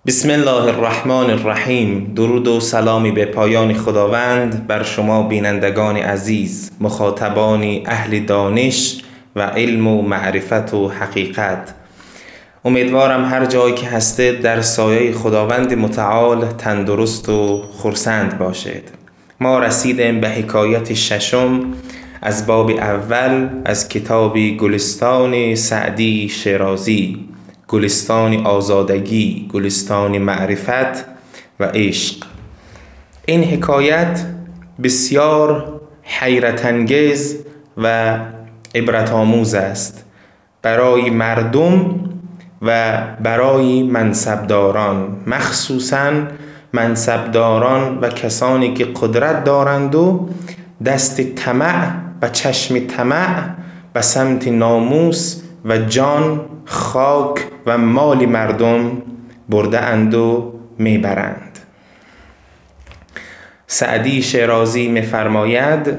بسم الله الرحمن الرحیم. درود و سلامی به پایان خداوند بر شما بینندگان عزیز، مخاطبان اهل دانش و علم و معرفت و حقیقت. امیدوارم هر جایی که هستید در سایه خداوند متعال تندرست و خرسند باشید. ما رسیدیم به حکایت ششم از باب اول از کتاب گلستان سعدی شیرازی، گلستان آزادگی، گلستان معرفت و عشق. این حکایت بسیار حیرت انگیز و عبرت آموز است برای مردم و برای منصبداران، مخصوصاً منصبداران و کسانی که قدرت دارند و دست طمع و چشم طمع به سمت ناموس و جان، خاک و مال مردم برده اند و میبرند. سعدی شیرازی میفرماید: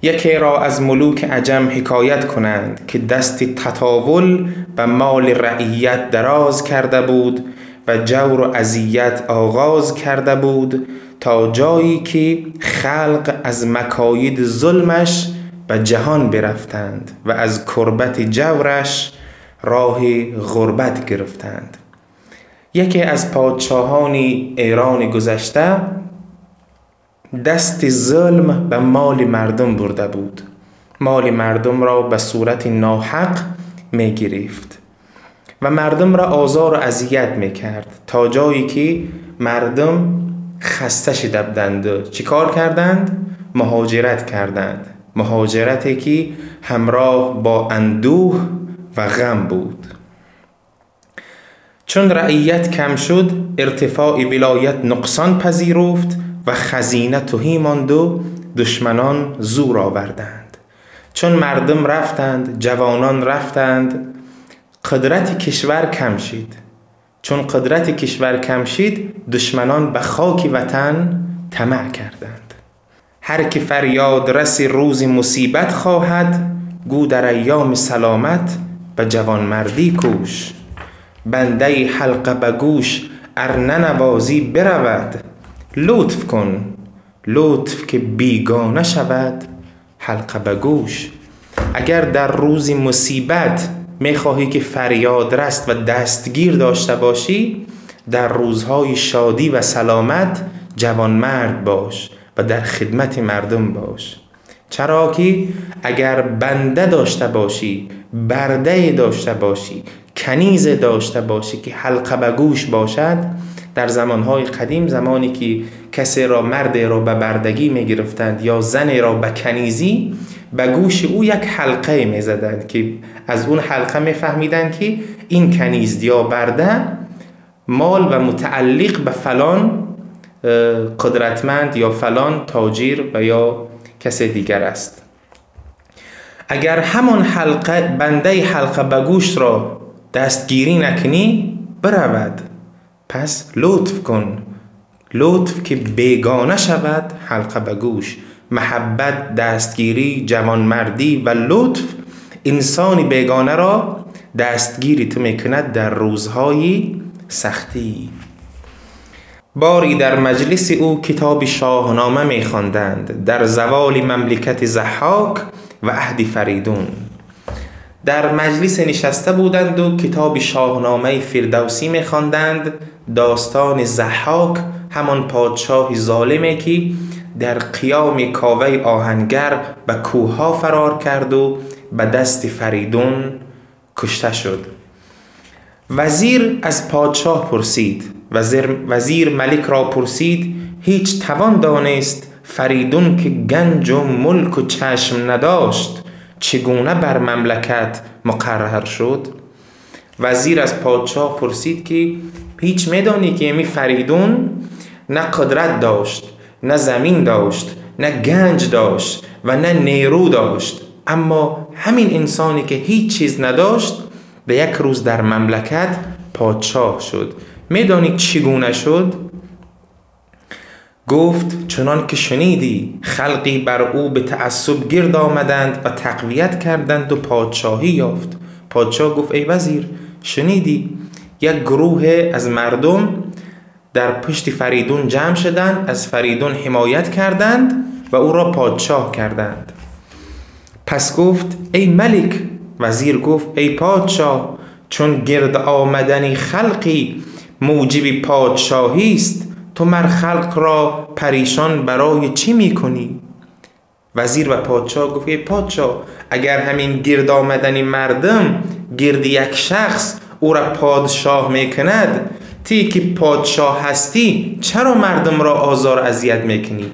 یکی را از ملوک عجم حکایت کنند که دست تطاول و مال رعیت دراز کرده بود و جور و اذیت آغاز کرده بود تا جایی که خلق از مکاید ظلمش به جهان برفتند و از کربت جورش راه غربت گرفتند. یکی از پادشاهان ایران گذشته دست ظلم به مال مردم برده بود، مال مردم را به صورت ناحق می گرفت و مردم را آزار و اذیت می کرد تا جایی که مردم خسته شده بودند. چی کار کردند؟ مهاجرت کردند. مهاجرتی که همراه با اندوه و غم بود. چون رعیت کم شد، ارتفاع ولایت نقصان پذیرفت و خزینه تهی ماند و دشمنان زور آوردند. چون مردم رفتند، جوانان رفتند، قدرت کشور کم شد. چون قدرت کشور کم شد، دشمنان به خاک وطن طمع کردند. هر که فریاد رس روز مصیبت خواهد، گو در ایام سلامت به جوانمردی کوش. بنده حلقه به گوش ار ننوازی برود، لطف کن لطف که بیگانه شود حلقه به گوش. اگر در روز مصیبت میخواهی که فریاد رست و دستگیر داشته باشی، در روزهای شادی و سلامت جوانمرد باش و در خدمت مردم باش. چرا که اگر بنده داشته باشی، برده داشته باشی، کنیز داشته باشی که حلقه به گوش باشد، در زمانهای قدیم، زمانی که کسی را، مرد را به بردگی می گرفتند یا زن را به کنیزی، به گوش او یک حلقه می زدند که از اون حلقه می فهمیدند که این کنیز یا برده مال و متعلق به فلان قدرتمند یا فلان تاجر و یا کس دیگر است. اگر همان حلقه، بنده حلقه به گوش را دستگیری نکنی، برود. پس لطف کن، لطف که بیگانه شود حلقه به گوش. محبت، دستگیری، جوانمردی و لطف انسان بیگانه را دستگیری تو میکند در روزهای سختی. باری در مجلس او کتاب شاهنامه میخواندند در زوال مملکت ضحاک و عهد فریدون. در مجلس نشسته بودند و کتاب شاهنامه فردوسی میخواندند، داستان ضحاک، همان پادشاه ظالمی که در قیام کاوه آهنگر به کوهها فرار کرد و به دست فریدون کشته شد. وزیر از پادشاه پرسید، وزیر ملک را پرسید: هیچ توان دانست فریدون که گنج و ملک و چشم نداشت چگونه بر مملکت مقرر شد؟ وزیر از پادشاه پرسید که هیچ میدانی که می فریدون نه قدرت داشت، نه زمین داشت، نه گنج داشت و نه نیرو داشت، اما همین انسانی که هیچ چیز نداشت به یک روز در مملکت پادشاه شد. میدانی چگونه شد؟ گفت: چنان که شنیدی خلقی بر او به تعصب گرد آمدند و تقویت کردند و پادشاهی یافت. پادشاه گفت: ای وزیر، شنیدی یک گروه از مردم در پشت فریدون جمع شدند، از فریدون حمایت کردند و او را پادشاه کردند. پس گفت ای ملک، وزیر گفت ای پادشاه، چون گرد آمدنی خلقی موجب پادشاهی است، تو مر خلق را پریشان برای چی میکنی؟ وزیر و پادشاه گفت ای پادشاه، اگر همین گرد آمدنی مردم گرد یک شخص او را پادشاه میکند، تی که پادشاه هستی چرا مردم را آزار اذیت میکنی؟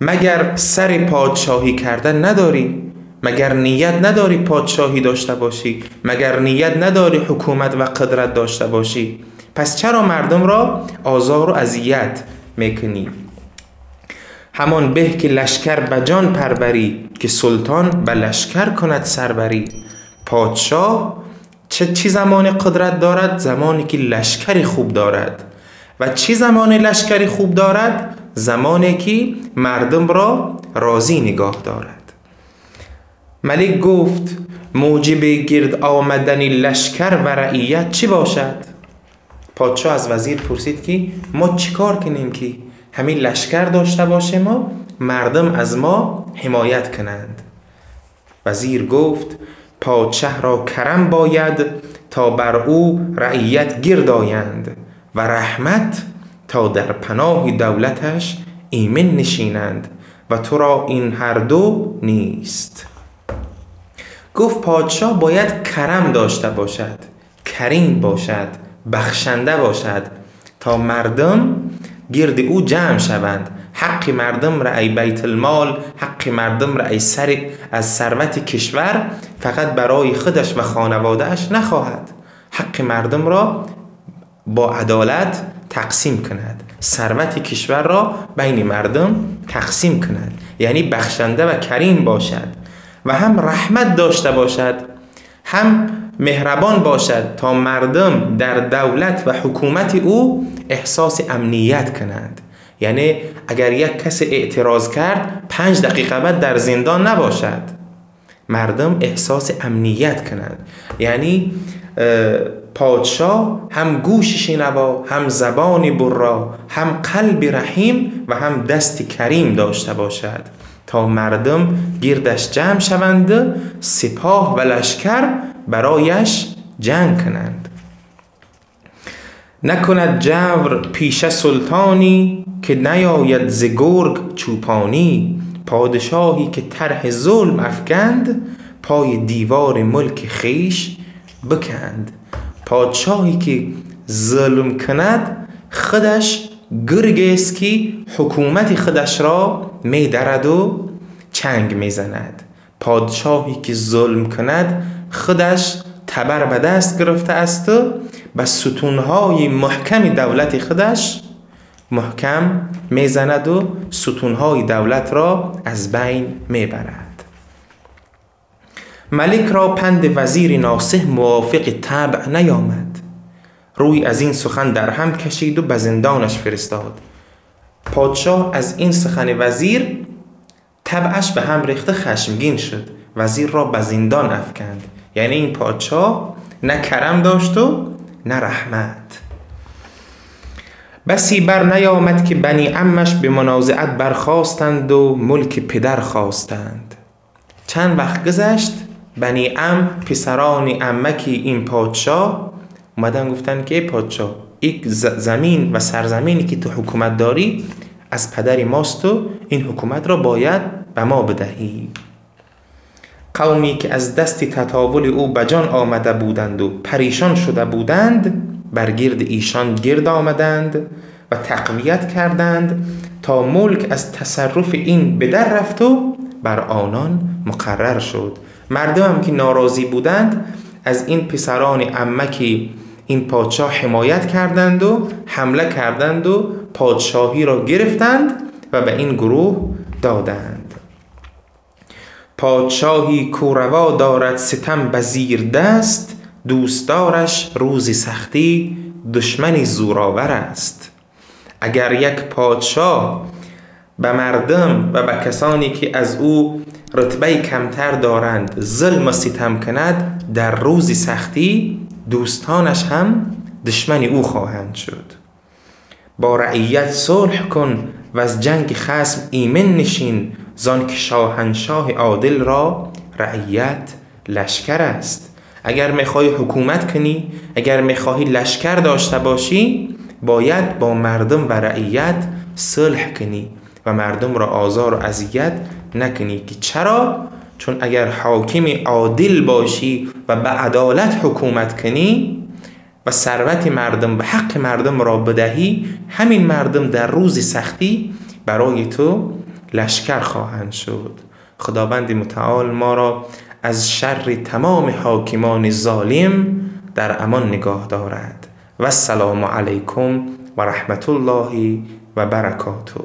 مگر سر پادشاهی کردن نداری؟ مگر نیت نداری پادشاهی داشته باشی؟ مگر نیت نداری حکومت و قدرت داشته باشی؟ پس چرا مردم را آزار و اذیت میکنی؟ همان به که لشکر به جان پروری، که سلطان به لشکر کند سروری. پادشاه چه زمان قدرت دارد؟ زمانی که لشکری خوب دارد. و چه زمان لشکری خوب دارد؟ زمانی که مردم را راضی نگاه دارد. ملک گفت موجب گرد آمدن لشکر و رعیت چی باشد؟ پادشاه از وزیر پرسید که ما چیکار کنیم که همین لشکر داشته باشیم و مردم از ما حمایت کنند؟ وزیر گفت پادشه را کرم باید تا بر او رعیت گرد آیند و رحمت تا در پناه دولتش ایمن نشینند و تو را این هر دو نیست. گفت پادشاه باید کرم داشته باشد، کریم باشد، بخشنده باشد تا مردم گرد او جمع شوند. حق مردم را ای بیت المال، حق مردم را ای سر از ثروت کشور فقط برای خودش و خانواده‌اش نخواهد، حق مردم را با عدالت تقسیم کند، ثروت کشور را بین مردم تقسیم کند، یعنی بخشنده و کریم باشد و هم رحمت داشته باشد، هم مهربان باشد تا مردم در دولت و حکومت او احساس امنیت کنند. یعنی اگر یک کس اعتراض کرد 5 دقیقه بعد در زندان نباشد، مردم احساس امنیت کنند. یعنی پادشاه هم گوش شنوا، هم زبان برا، هم قلب رحیم و هم دست کریم داشته باشد تا مردم گردش جمع شوند، سپاه و لشکر برایش جنگ کنند. نکند جور پیشه سلطانی که نیاید ز گرگ چوپانی. پادشاهی که طرح ظلم افکند، پای دیوار ملک خویش بکند. پادشاهی که ظلم کند خودش گرگ است که حکومت خودش را می درد و چنگ می زند. پادشاهی که ظلم کند خودش تبر به دست گرفته است و به ستونهای محکم دولت خودش محکم میزند و ستونهای دولت را از بین میبرد. ملک را پند وزیر ناصح موافق طبع نیامد. روی از این سخن در هم کشید و به زندانش فرستاد. پادشاه از این سخن وزیر طبعش به هم ریخته خشمگین شد، وزیر را به زندان افکند. یعنی این پادشاه نه کرم داشت و نه رحمت. بسی بر نیامد که بنی عمش به منازعت برخاستند و ملک پدر خواستند. چند وقت گذشت، بنی عم پسران عمکی این پادشاه اومدن گفتن که ای پادشاه، یک زمین و سرزمینی که تو حکومت داری از پدر ماست و این حکومت را باید به ما بدهی. قومی که از دست تطاول او به جان آمده بودند و پریشان شده بودند بر گرد ایشان گرد آمدند و تقویت کردند تا ملک از تصرف این به در رفت و بر آنان مقرر شد. مردم هم که ناراضی بودند از این پسران عمکی این پادشاه حمایت کردند و حمله کردند و پادشاهی را گرفتند و به این گروه دادند. پادشاهی کو روا دارد ستم به زیر دست، دوستدارش روزی سختی دشمنی زورآور است. اگر یک پادشاه به مردم و به کسانی که از او رتبه کمتر دارند ظلم و ستم کند، در روز سختی دوستانش هم دشمن او خواهند شد. با رعیت صلح کن و از جنگ خصم ایمن نشین، زان که شاهنشاه عادل را رعیت لشکر است. اگر میخوای حکومت کنی، اگر میخواهی لشکر داشته باشی، باید با مردم و رعیت صلح کنی و مردم را آزار و اذیت نکنی. که چرا؟ چون اگر حاکم عادل باشی و به عدالت حکومت کنی و ثروت مردم و حق مردم را بدهی، همین مردم در روز سختی برای تو لشکر خواهند شد. خداوند متعال ما را از شر تمام حاکمان ظالم در امان نگاه دارد. و السلام علیکم و رحمت الله و برکاته.